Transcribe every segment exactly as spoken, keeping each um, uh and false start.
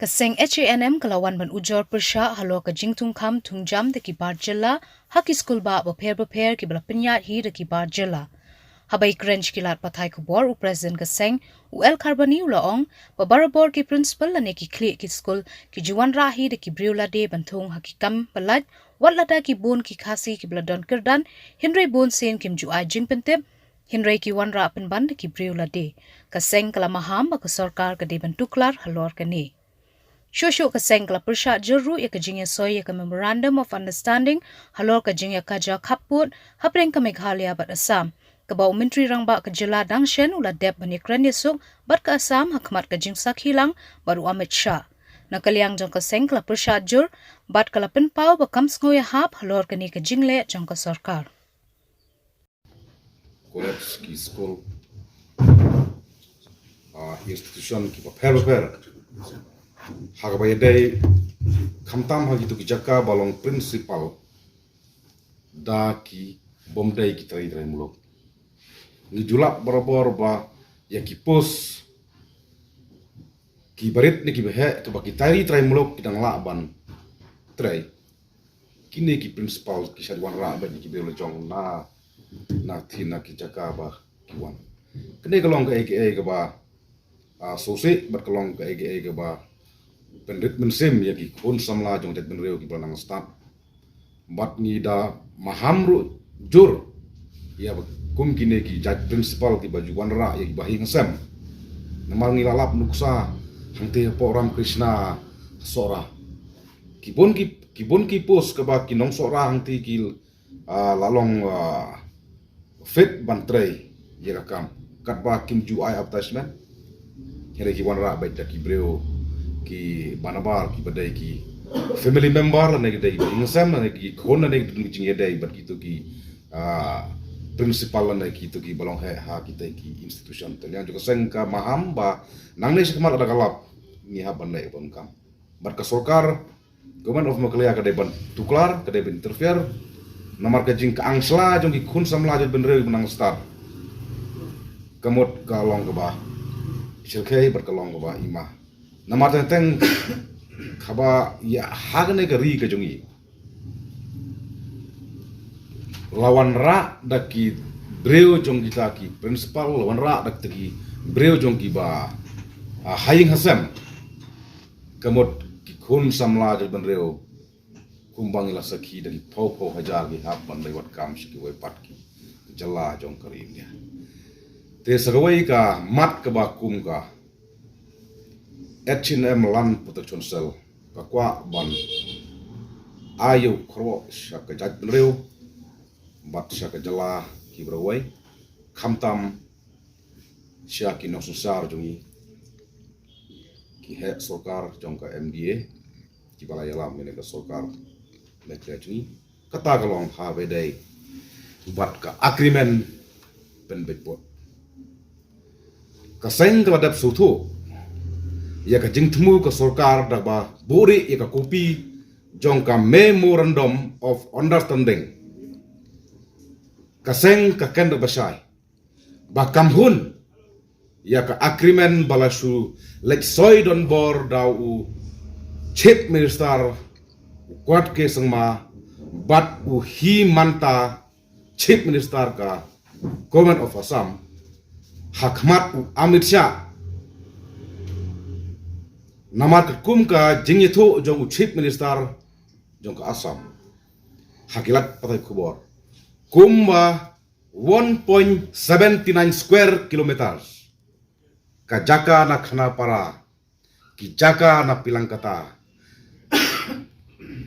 Ka seng H A N M ka la wan ban ujor pyrshah halor ka jingthungkham thungjam da ki bar jylla ha ki skul bah bapher bapher kiba la pynïaid hi da ki bar jylla. Haba ïakren sha ki lad pathai khubor, u president ka seng, u L Kharbani, u la ong ba barabor ki principal lane ki khlieh ki skul ki ju wanrah hi da ki briew lade ban thung ha ki kam ba lait, wat lada ki bun ki Khasi kiba la don kyrdan, hynrei bun sien kim ju ai jingpyntip, hynrei ki wanrah pynban da ki briew lade. Ka seng ka la maham ba ka sorkar ka dei ban tuklar halor kane. Shuh shuh ka seng ka la pyrshah jur ruh ïa ka jingïasoi ïa ka Memorandum of Understanding halor ka jingïakajia khappud hapdeng ka Meghalaya bad Assam, kaba u Myntri Rangbah ka jylla dang shen u la dep ban ïakren ïasuk bad ka Assam ha khmat ka jingsakhi lang bad u Amit Shah. Na ka liang jong ka seng ka la pyrshah jur bad ka la pynpaw ba kam sngew ïahap halor kane ka jingleh jong ka sorkar. College, ki skul, ah, institution kiba pher bapher ha kaba ïadei, khamtam ha kito ki jaka ba long principal da ki bym dei ki trai trai muluk. Ngi ju lap barabor ba ïa ki post kiba rit ne kiba heh kaba ki trai trai muluk ki dang lah ban trei, kine ki principal ki shait wanrah bad ki briew lajong na, na thin na ki jaka ba ki wan. Kane ka long kaei kaei kaba, ah, sngewsih bad ka long kaei kaei kaba pynrit mynsiem ïa ki khun samla jong jaitbynriew kiba la nang stad. Bad ngi da maham ruh jur ïa ba kum kine ki jait principal kiba ju wanrah ïa kiba hing sem. Namar ngi la lap nuksa hangtei hapoh Ramakrishna Sohra. Ki bun ki, ki bun ki post kaba ki nong Sohra hangtei ki, ah, la long, ah, fit ban trei ïa ka kam. Katba kim ju ai advertisement, hynrei ki wanrah beit da ki briew kiba nabar, kiba dei ki family member lane ki dei kiba ïing sem lane ki khun lane ki dei ki jingïadei bad kito ki, ah, principal lane kito kiba long heh ha kita ki institution. Te liang jong ka seng ka maham ba nangne shakhmat lada ka lap ngi hap ban leh ban kam. Bad ka sorkar, Government of Meghalaya ka dei ban tuklar, ka dei ban interfere. Namar ka jingkaang shla jong ki khun samla jaitbynriew ba nang stad, ka mut ka long kaba shyrkhei bad ka long kaba ima. Namar teng teng haba ïa ha kane ka ri ka jong ngi la wanrah da ki briew jong kita ki principal, la wanrah da kita ki briew jong kiba, ah, ha ïing ha sem. Ka mut ki khun samla jaitbynriew kumba ngi la sakhi da ki phew phew hajar ki hap ban leit wad kam sha kiwei pat ki jylla jong ka ri India. Te sa kawei ka mat kaba kum ka H A N M Land Protection Cell ka kwah ban ai ïa u kyrwoh sha ka jaitbynriew bad sha ka jylla kiba rawei, khamtam sha ki nongsynshar jong ngi, ki heh sorkar jong ka M D A kiba la ïalam ïa ka sorkar Meghalaya jong ngi. Kata ka long ha ba ïadei bad ka agreement pynbeit pud. Ka seng ka la dep sngewthuh ïa ka jingthmu ka sorkar da ba buhrieh ïa ka kopi jong ka Memorandum of Understanding. Ka seng ka kynduh ba shai ba kam hun ïa ka agreement ba la shu leit soi donbor da u Chief Minister, u Conrad K Sangma, bad u Himanta, Chief Minister ka Government of Assam, ha khmat u Amit Shah. Namar katkum ka jingïathuh jong u Chief Minister jong ka Assam ha ki lad pathai khubor, kumba one point seven nine square kilometers ka jaka na Khanapara, ki jaka na Pilangkata,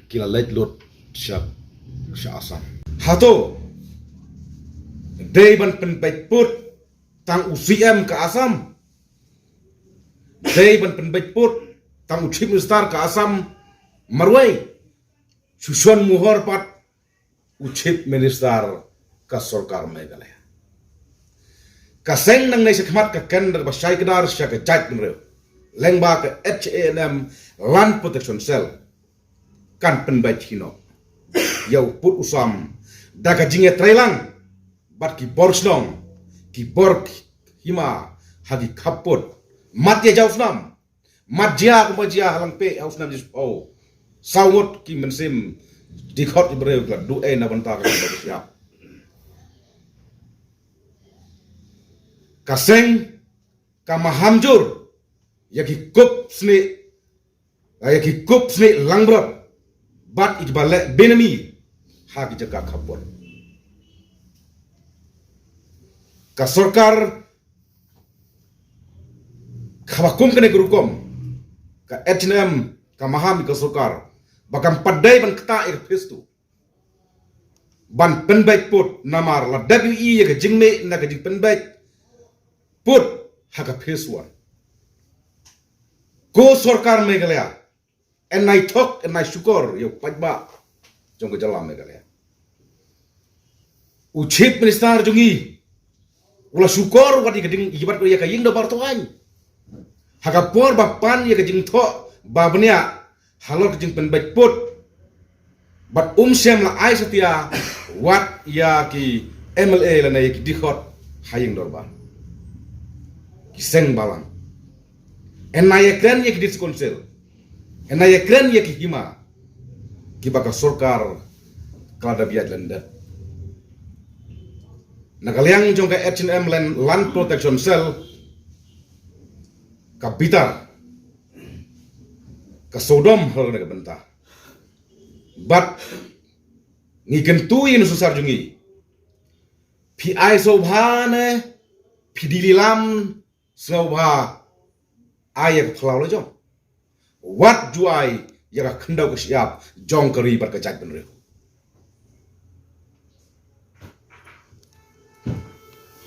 ki la leit lut sha, sha Assam. Hato dei ban pynbeit pud tang u C M ka Assam? Dei ban pynbeit pud tang u Chief Minister ka Assam marwei? Shu shon muhor pat u Chief Minister ka sorkar Meghalaya. Ka seng nangne shakhmat ka kynduh ba shai kdar sha ka jaitbynriew lyngba ka H A N M Land Protection Cell kan pynbeit hi noh ïa u pud u sam da ka jingïatreilang bad ki bor shnong, ki bor hima ha ki khappud mat ïa jaw snam. Mat jia kumba jia ha Langpih ha u snem jispaw. Saw ngut ki mynsiem dkhot ki briew ki la duh ei na bynta ka kam ka shyiap. Ka seng ka maham jur ïa ki kup snieh, ïa ki kup snieh langbrot bad ïa kiba leh benami ha ki jaka khappud. Ka sorkar kaba kum kane ka rukom, ka H N M ka maham ïa ka sorkar ba kam pat dei ban ktah ïa ka phase two ban pynbeit pud, namar la dep ïohi ïa ka jingmih na ka jingpynbeit pud ha ka phase one. Ko sorkar Meghalaya, yn ai thok, yn ai shukor ïa u paidbah jong ka jylla Meghalaya. U Chief Minister jong ngi u la shukor wat ïa ka ding, ïa wat ïa ka ïing dorbar thawaiñ ha ka por ba pan ïa ka jingthoh ba bniah halor ka jingpynbeit pud. Bad um shym la ai satia wat ïa ki M L A lane ïa ki dkhot ha ïing dorbar, ki seng balang. Yn ai ïakren ïa ki District Council, yn ai ïakren ïa ki hima kiba ka sorkar ka la dep ïaid lyndet. Na ka liang jong ka H N M Land, Land Protection Cell, ka bitar, ka sawdong halor kane ka bynta. Bad ngi kyntu ïa u sorkar jong ngi, phi ai sngewbha ne phi dei lilam sngewbha ai ïa ka phyllaw la jong. Wat ju ai ïa ka khyndew ka shyiap jong ka ri bad ka jaitbynriew.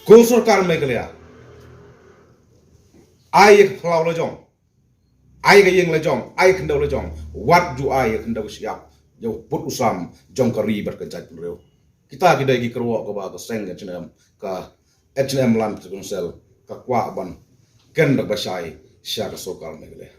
Ko sorkar Meghalaya, ai ïa ka phyllaw la jong, ai ka ïing la jong, ai khyndew la jong, wat ju ai ïa ka khyndew ka shyiap ïa u pud u sam jong ka ri bad ka jaitbynriew. Kita ki dei ki kyrwoh kaba ka seng H N M, ka H N M Land Protection Cell ka kwah ban kren da kaba shai sha ka sorkar Meghalaya.